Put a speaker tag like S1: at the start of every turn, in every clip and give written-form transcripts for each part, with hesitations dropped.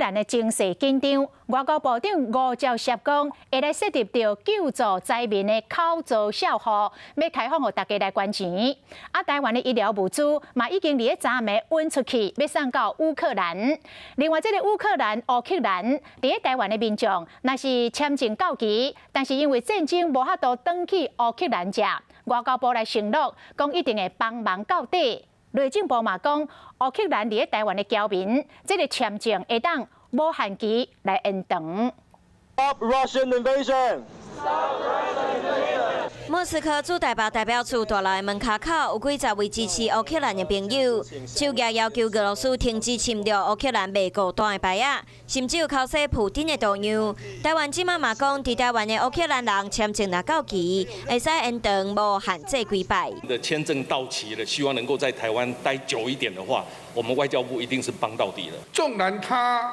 S1: 蘭的情勢緊張，外交部長吳釗燮講，會來設立著救助災民的口座帳戶，欲開放予大家來捐錢。啊，台灣的醫療物資嘛已經佇咧昨暗運出去，欲送到烏克蘭。另外，這个烏克蘭佇咧台灣的民眾，若是簽證到期，但是因為戰爭無法度轉去烏克蘭遮，外交部來承諾，講一定會幫忙到底。內政部嘛講，烏克蘭佇咧台灣的僑民，這个簽證會當無限期來延長。
S2: Stop Russian invasion!
S3: 莫斯科駐台北代表處大樓的門跤口有幾十位支持烏克蘭的朋友，手舉要求俄羅斯停止侵略烏克蘭袂孤單的牌仔，甚至有剾洗普丁的圖樣。台灣這馬嘛講，佇台灣的烏克蘭人簽證若到期，會使延長無限制幾擺。
S4: 的簽證到期了，希望能夠在台灣待久一點的話，我們外交部一定是幫到底的。
S5: 縱然他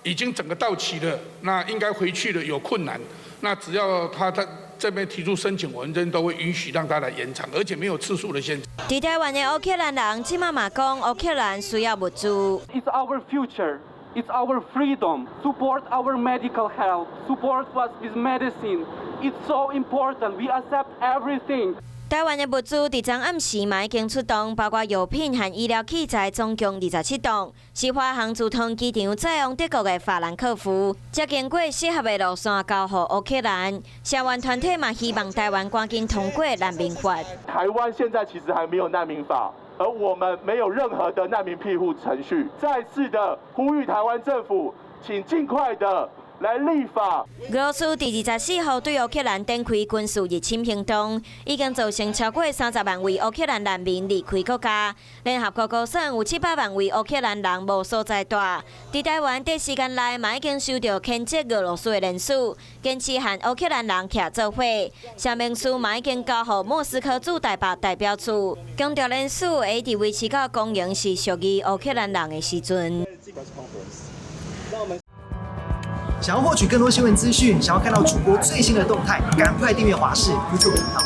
S5: 已經整個到期了，那應該回去了有困難，那只要他在這邊提出申請，我們這邊都會允許讓他來延長，而且沒有次數的限制。
S3: 佇台灣的烏克蘭人這馬嘛講，烏克蘭需要物資。
S6: It's our future. It's our freedom. Support our medical help. Support us with medicine. It's so important. We accept everything.
S3: 台灣的物資佇昨暗時嘛已經出動，包括藥品和醫療器材，總共27噸，是華航自桃機場載往德國的法蘭克福，才經過適合的路線交予烏克蘭。聲援團體嘛希望台灣趕緊通過難民法。
S2: 台灣現在其實還沒有難民法，而我們沒有任何的難民庇護程序。再次的呼籲台灣政府，請盡快的來立法。
S3: 俄羅斯佇24號對烏克蘭展開軍事入侵行動，已經造成超過30萬位烏克蘭難民離開國家。聯合國估算有700萬位烏克蘭人無所在蹛。佇台灣短時間內嘛已經收到譴責俄羅斯的聯署，堅持和烏克蘭人徛做伙。聲明書嘛已經交予莫斯科駐台北代表處，強調聯署會一直維持到公認是屬於烏克蘭人的時陣。
S7: 想要獲取更多新聞資訊，想要看到主播最新的動態，趕快訂閱華視 YouTube 頻道。